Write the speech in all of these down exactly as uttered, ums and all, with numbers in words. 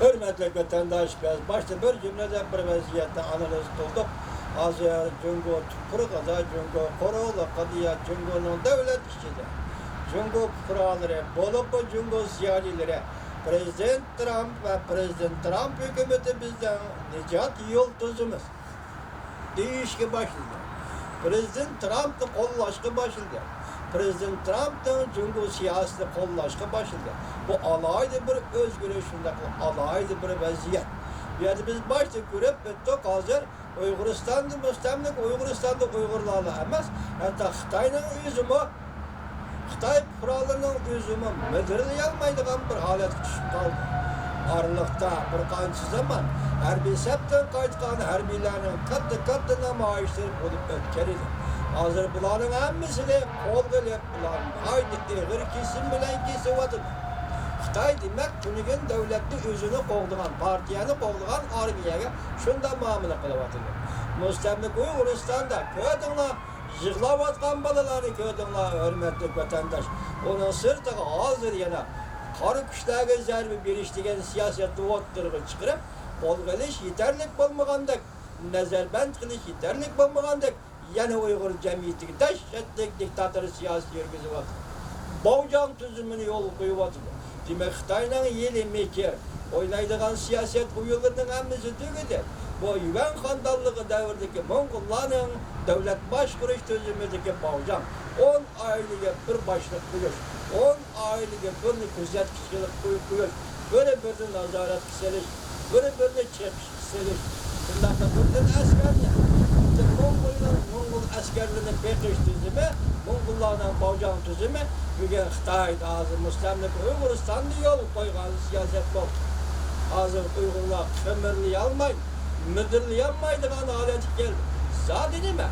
ھۆرمەتلىك ۋەتەنداش، بىز باشتا بىر جۈملىدە بىر ۋەزىيەتنى ئانالىز قىلدۇق. ھازىر جۇڭگو تۇپرىقىدا، جۇڭگو قۇرۇقلۇقىدا، يا جۇڭگونىڭ دۆلەت ئىچىدە، جۇڭگو پۇقرالىرى، بولۇپمۇ جۇڭگو زىيالىيلىرى، پىرېزىدېنت ترامپ ۋە پىرېزىدېنت ترامپ ھۆكۈمىتى بىزنىڭ نىجات يۇلتۇزىمىز دېيىشكە باشلىدى. پىرېزىدېنت ترامپنى قوللاشقا باشلىدى. پىرېزىدېنت ترامپنىڭ جۇڭگو سىياسىتىنى قوللاشقا باشلىدى. بۇ ئالاھىدە بىر ئۆزگىرىش، شۇنداقلا ئالاھىدە بىر ۋەزىيەت. بۇ يەردە بىز باشتا كۆرۈپ ئۆتتۇق، ھازىر ئۇيغۇرىستاندا، مۇستەملىكە ئۇيغۇرىستاندا ئۇيغۇرلارلا ئەمەس، ھەتتا خىتاينىڭ ئۆزىمۇ، خىتاي پۇقرالىرىنىڭ ئۆزىمۇ مىدىرلىيالمايدىغان بىر ھالەتكە چۈشۈپ قالدى. ئارىلىقتا بىر قانچە زامان ھەربىي سەپتىن قايتقان ھەربىيلەرنىڭ كاتتا-كاتتا نامايىشلىرى بولۇپ ئۆتكەن ئىدى. ھازىر بۇلارنىڭ ھەممىسىنى قولغا ئېلىپ، بۇلار ناھايىتى ئېغىر كېسىم بىلەن كېسىۋاتىدۇ. خىتاي، دېمەك، تۈنۈگۈن دۆلەتنى ئۆزىنى قوغدىغان، پارتىيەنى قوغدىغان ئارمىيەگە شۇنداق مۇئامىلە قىلىۋاتىدۇ. مۇستەملىكە ئۇيغۇرىستاندا كۆردۈڭلار، يىغلاۋاتقان بالىلارنى كۆردۈڭلار، ھۆرمەتلىك ۋەتەنداش. ئۇنىڭ سىرتىغا ھازىر يەنە قارا كۈچلەرگە زەربە بېرىش دېگەن سىياسەتنى ئوتتۇرىغا چىقىرىپ، قولغا ئېلىش يېتەرلىك بولمىغاندەك، نەزەربەند قىلىش يېتەرلىك بولمىغاندەك، يەنە ئۇيغۇر جەمئىيىتىگە دەھشەتلىك دىكتاتور سىياسىتى يۈرگۈزۈۋاتىدۇ. باۋجاڭ تۈزۈمىنى يولغا قويۇۋاتىدۇ. دېمەك، خىتاينىڭ ھىيلە-مىكىر، ئوينايدىغان سىياسەت ئويۇنلىرىنىڭ ھەممىسى تۈگىدى. بۇ يۈەن خاندانلىقى دەۋرىدىكى موڭغۇللارنىڭ دۆلەت باشقۇرۇش تۈزۈمىدىكى باۋجاڭ، ئون ئائىلىگە بىر باشلىق قويۇش، ئون ئائىلىگە بىرنى كۆزەتكۈچى قىلىپ قويۇپ قويۇش، بىر-بىرىنى نازارەتكە سېلىش، بىر-بىرىنى چېقىشقا سېلىش، شۇنداقلا بىردىن ئەسكەرنى، بىردىن موڭغۇلنىڭ، موڭغۇل ئەسكەرلىرىنى بېقىش تۈزۈمى، موڭغۇللارنىڭ باۋجاڭ تۈزۈمى بۈگۈن خىتايدا، ھازىر مۇستەملىكە ئۇيغۇرىستاندا يولغا قويغان سىياسەت بولدى. ھازىر ئۇيغۇرلار قىمىرلىيالماي، مىدىرلىيالمايدىغان ھالەتكە كەلدى. زادى نېمە؟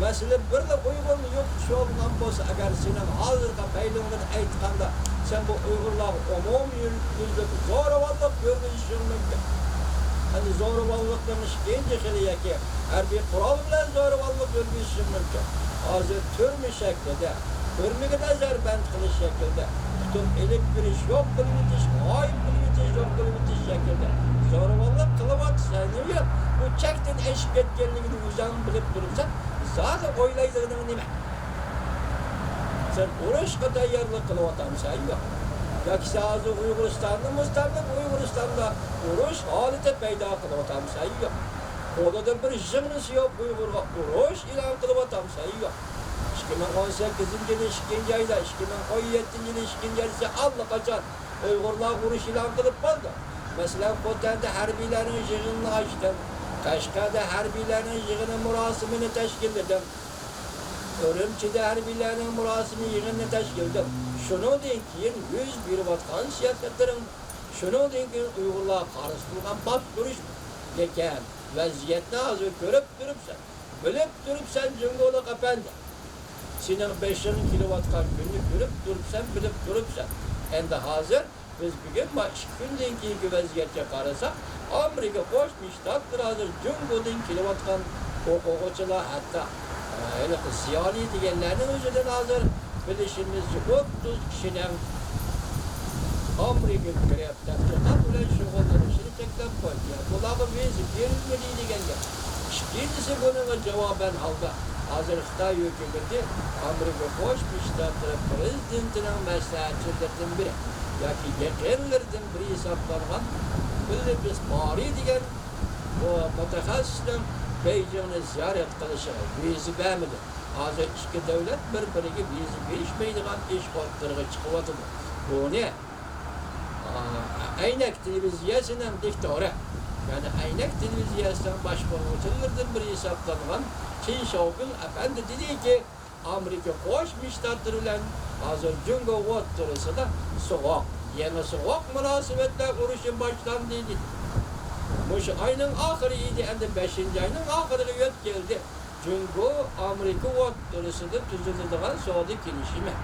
مەسىلەن، بىرلا ئۇيغۇرنى يوقىتىش بولغان بولسا، ئەگەر سېنىڭ ھازىرقى پەيلىڭدىن ئېيتقاندا، سەن بۇ ئۇيغۇرلارغا ئومۇميۈزلۈك زورىۋانلىق يۈرگۈزۈشۈڭ مۇمكىن. ئەمدى زورىۋانلىقنىڭ ئىككىنچى خىلى ياكى ھەربىي قورال بىلەن زورىۋانلىق يۈرگۈزۈشۈڭ مۇمكىن. ھازىر تۈرمە شەكلىدە، تۈرمىگە نەزەربەند قىلىش شەكلىدە، تۇتۇپ ئېلىپ كىرىش، يوق قىلىۋېتىش، غايىب قىلىۋېتىش، يوق قىلىۋېتىش شەكلىدە زورىۋانلىق قىلىۋاتىسەن. نېمە؟ بۇ چەكتىن ئېشىپ كەتكەنلىكىنى ئۆزۈڭ بىلىپ تۇرۇپسەن، زادى ئويلايدىغىنىڭ نېمە؟ سەن ئۇرۇشقا تەييارلىق قىلىۋاتامسەن يوق؟ ياكى سەن ھازىر ئۇيغۇرىستاندا، مۇستەملىكە ئۇيغۇرىستاندا ئۇرۇش ھالىتى پەيدا قىلىۋاتامسەن يوق؟ قولىدا بىر ژىڭنىسى يوق ئۇيغۇرغا ئۇرۇش ئېلان قىلىۋاتامسەن يوق؟ ئىككى مىڭ ئون سەككىزىنچى يىلى ئىككىنچى ئايدا، ئىككى مىڭ ئون يەتتىنچى يىلى ئىككىنچى ئايدا سەن ئاللىقاچان ئۇيغۇرلارغا ئۇرۇش ئېلان قىلىپ بولدۇڭ. مەسىلەن، خوتەندە ھەربىيلەرنىڭ يىغىنىنى ئاچتىڭ. قەشقەردە ھەربىيلەرنىڭ يىغىنى مۇراسىمىنى تەشكىللىدىڭ. ئۈرۈمچىدە ھەربىيلەرنىڭ مۇراسىمى يىغىنىنى تەشكىللىدىڭ. شۇنىڭدىن كېيىن يۈز بېرىۋاتقان سىياسەتلىرىڭ، شۇنىڭدىن كېيىن ئۇيغۇرلارغا قارىتىلغان باستۇرۇش. لېكىن ۋەزىيەتنى ھازىر كۆرۈپ تۇرۇپسەن، بىلىپ تۇرۇپسەن، جۇڭگولۇق ئەپەندى. سېنىڭ بېشىڭ كېلىۋاتقان كۈننى كۆرۈپ تۇرۇپسەن، بىلىپ تۇرۇپسەن. ئەمدى ھازىر بىز بۈگۈن مانا ئىككى كۈندىن كېيىنكى ۋەزىيەتكە قارىساق، ئامېرىكا قوشما شتاتلىرى ھازىر جۇڭگودىن كېلىۋاتقان ئوقۇغۇچىلار، ھەتتا، ئە، ھېلىقى زىيالىي دېگەنلەرنىڭ ئۆزىدىن ھازىر بىلىشىمىزچە، ئوتتۇز كىشىنىڭ ئامېرىكىغا كىرىپ، تەتقىقات بىلەن شۇغۇللىنىشىنى چەكلەپ قويدى. بۇلارغا ۋىزا بېرىلمىدى دېگەن گەپ. ئىككىنچىسى، بۇنىڭغا جاۋابەن ھالدا، ھازىر خىتاي ھۆكۈمىتى ئامېرىكا قوشما شتاتلىرى پىرېزىدېنتىنىڭ مەسلىھەتچىلىرىدىن بىرى ياكى يېقىنلىرىدىن بىرى ھېسابلانغان بىللى بىسپارى دېگەن بۇ مۇتەخەسسىسنىڭ بېيجىڭنى زىيارەت قىلىشىغا ۋىزا بەرمىدى. ھازىر ئىككى دۆلەت بىر-بىرىگە ۋىزا بېرىشمەيدىغان ئىش ئوتتۇرىغا چىقىۋاتىدۇ. بۇنى، ئا، ئەينەك تېلېۋىزىيەسىنىڭ دىكتورى، يەنى ئەينەك تېلېۋىزىيەسىنىڭ باشقۇرغۇچىلىرىدىن بىرى ھېسابلانغان چىن شاۋپىڭ ئەپەندى دېدىكى، ئامېرىكا قوشما شتاتلىرى بىلەن ھازىر جۇڭگو ئوتتۇرىسىدا سوغۇق، يېڭى سوغۇق مۇناسىۋەتلەر ئۇرۇشى باشلاندى، دېدى. مۇشۇ ئاينىڭ ئاخىرى ئىدى، ئەمدى بەشىنچى ئاينىڭ ئاخىرىغا يۆتكەلدى. جۇڭگو ئامېرىكا ئوتتۇرىسىدا تۈزۈلىدىغان سودا كېلىشىمى،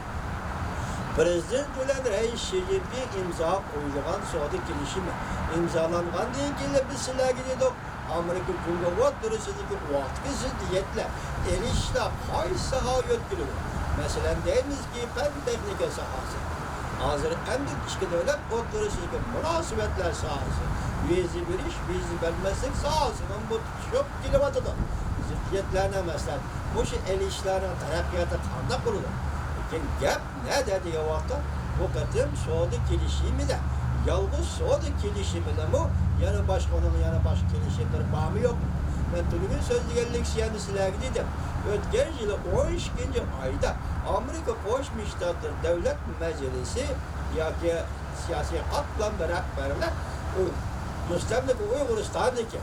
پىرېزىدېنت بىلەن رەئىس شى جىنپىڭ ئىمزا قويىدىغان سودا كېلىشىمى ئىمزالانغاندىن كېيىن، بىز سىلەرگە دېدۇق، ئامېرىكا جۇڭگو ئوتتۇرىسىدىكى ۋاقىتقا زىددىيەتلەر، ئېلىشىشلار قايسى ساھەگە يۆتكىلىدۇ؟ مەسىلەن، دەيمىزكى، پەن تېخنىكا ساھەسى. ھازىر ئەمدى ئىككى دۆلەت ئوتتۇرىسىدىكى مۇناسىۋەتلەر ساھەسى، ۋىزا بېرىش، ۋىزا بەرمەسلىك ساھەسىنىڭ بۇ تۇتۇشۇپ كېلىۋاتىدۇ. زىددىيەتلەرنىڭ، مەسىلەن، مۇشۇ ئېلىشىشلارنىڭ تەرەققىياتى قانداق بولىدۇ؟ لېكىن گەپ نەدە دېگەن ۋاقىتتا، بۇ قېتىم سودا كېلىشىمىدە، يالغۇز سودا كېلىشىمىدىمۇ يەنە باشقىنىڭ، يەنە باشقا كېلىشىملىرى بارمۇ يوقمۇ؟ مەن تۈنۈگۈن سۆزلىگەن لېكسىيەمدە سىلەرگە دېدىم. ئۆتكەن يىلى ئون ئىككىنچى ئايدا ئامېرىكا قوشما شتاتلىرى دۆلەت مەجلىسى ياكى سىياسىي قاتلامدا رەھبەرلەر ئۇ مۇستەملىكە ئۇيغۇرىستاندىكى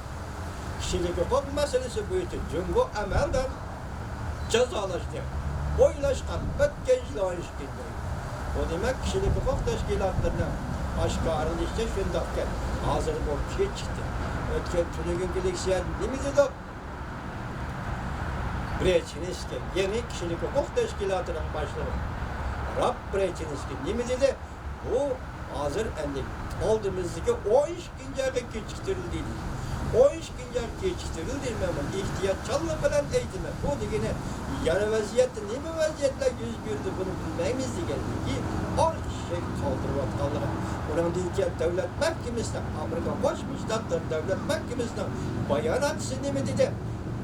كىشىلىك ھوقۇق مەسىلىسى بويىچە جۇڭگو ئەمەلدار جازالاشنى ئويلاشقان، ئۆتكەن يىل ئون ئىككىنچى ئاي. بۇ دېمەك، كىشىلىك ھوقۇق تەشكىلاتلىرىنىڭ ئاشكارىلىشىچە شۇنداقكەن، ھازىر بۇ كېچىكتى. ئۆتكەن تۈنۈگۈنكى لېكسىيە نېمە دېدۇق؟ برېچىنسكىي، يېڭى كىشىلىك ھوقۇق تەشكىلاتىنىڭ باشلىقى راب برېچىنسكىي نېمە دېدى؟ بۇ ھازىر ئەمدى ئالدىمىزدىكى ئون ئىككىنچى ئايغا كېچىكتۈرۈلدى دېدى. ئون ئىككىنچى ئايغا كېچىكتۈرۈلدى، مەن بۇنى ئېھتىياتچانلىق بىلەن ئېيتىمەن. بۇ دېگىنى يەنە ۋەزىيەتتە نېمە ۋەزىيەتلەر يۈز بېرىدۇ، بۇنى بىلمەيمىز دېگەنلىكى، ئار ئىششەك قالدۇرۇۋاتقانلىقى. ئۇنىڭدىن كېيىن دۆلەت مەھكىمىسىنىڭ، ئامېرىكا قوشما شتاتلىرى دۆلەت مەھكىمىسىنىڭ باياناتچىسى نېمە دېدى؟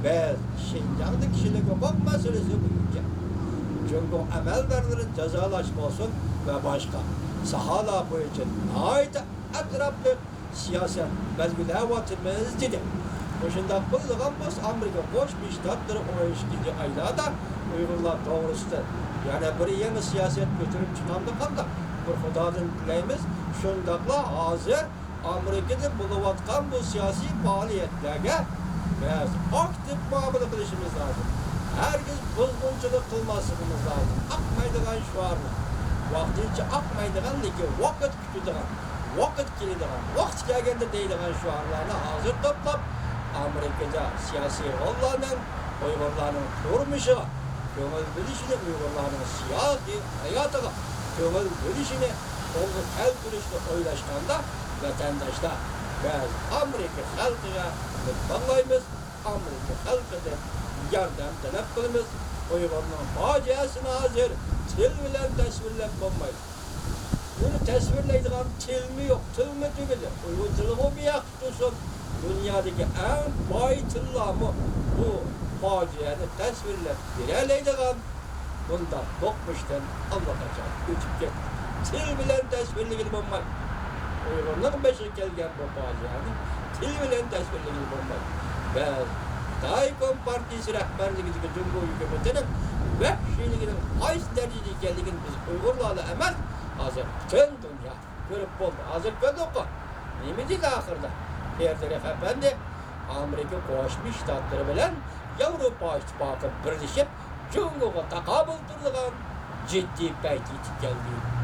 بىز شىنجاڭدا كىشىلىك ھوقۇق مەسىلىسى بويىچە جۇڭگو ئەمەلدارلىرىنى جازالاش بولسۇن ۋە باشقا ساھەلەر بويىچە ناھايىتى ئەتراپلىق سىياسەت بەلگىلەۋاتىمىز، دېدى. مۇشۇنداق بولىدىغان بولسا، ئامېرىكا قوشما شتاتلىرى ئون ئىككىنچى ئايلاردا ئۇيغۇرلار توغرىسىدا يەنە بىر يېڭى سىياسەت كۆتۈرۈپ چىقامدۇ قانداق؟ بىر خۇدادىن تىلەيمىز. شۇنداقلا ھازىر ئامېرىكىدا بولۇۋاتقان بۇ سىياسىي پائالىيەتلەرگە بىز ئاكتىپ مۇئامىلە قىلىشىمىز لازىم. ھەرگىز بۇزغۇنچىلىق قىلماسلىقىمىز لازىم. ئاقمايدىغان شوئارلار، ۋاقتىنچە ئاقمايدىغان، لېكىن ۋاقىت كۈتىدىغان، ۋاقىت كېلىدىغان، ۋاقتى كەلگەندە دەيدىغان شوئارلارنى ھازىر توپلاپ، ئامېرىكىدا سىياسىيونلارنىڭ، ئۇيغۇرلارنىڭ تۇرمۇشىغا كۆڭۈل بۆلۈشىنى، ئۇيغۇرلارنىڭ سىياسىي ھاياتىغا كۆڭۈل بۆلۈشىنى قولغا كەلتۈرۈشنى ئويلاشقاندا، ۋەتەنداشلار، بىز ئامېرىكا خەلقىگە ئۈمىد باغلايمىز، ئامېرىكا خەلقىدىن ياردەم تەلەپ قىلىمىز. ئۇيغۇرنىڭ پاجىئەسىنى ھازىر تىل بىلەن تەسۋىرلەپ بولمايدۇ. بۇنى تەسۋىرلەيدىغان تىلمۇ يوق، تىلمۇ تۈگىدى. ئۇيغۇر تىلىغۇ بىياق تۇرسۇن. دۇنيادىكى ئەڭ باي تىللارمۇ بۇ پاجىئەنى تەسۋىرلەپ بېرەلەيدىغان بۇنداق دوقمۇشتىن ئاللىقاچان ئۆتۈپ كەتتى. تىل بىلەن تەسۋىرلىگىلى بولمايدۇ. ئۇيغۇرنىڭ بېشىغا كەلگەن بۇ پاجىئەنى تىل بىلەن تەسۋىرلىگىلى بولمايدۇ. بىز خىتاي كومپارتىيىسى رەھبەرلىكىدىكى جۇڭگو ھۆكۈمىتىنىڭ ۋەھشىيلىكىنىڭ قايسى دەرىجىدە ئىكەنلىكىنى بىز ئۇيغۇرلارلا ئەمەس، ھازىر پۈتۈن دۇنيا كۆرۈپ بولدى. ھازىر كۆردۇققۇ. نېمە دېدى ئاخىرىدا؟ فېدېرېخ ئەپەندى، ئامېرىكا قوشما شتاتلىرى بىلەن ياۋروپا ئىتتىپاقى بىرلىشىپ، جۇڭگوغا تاقابىل تۇرىدىغان جىددىي پەيت يېتىپ كەلدى.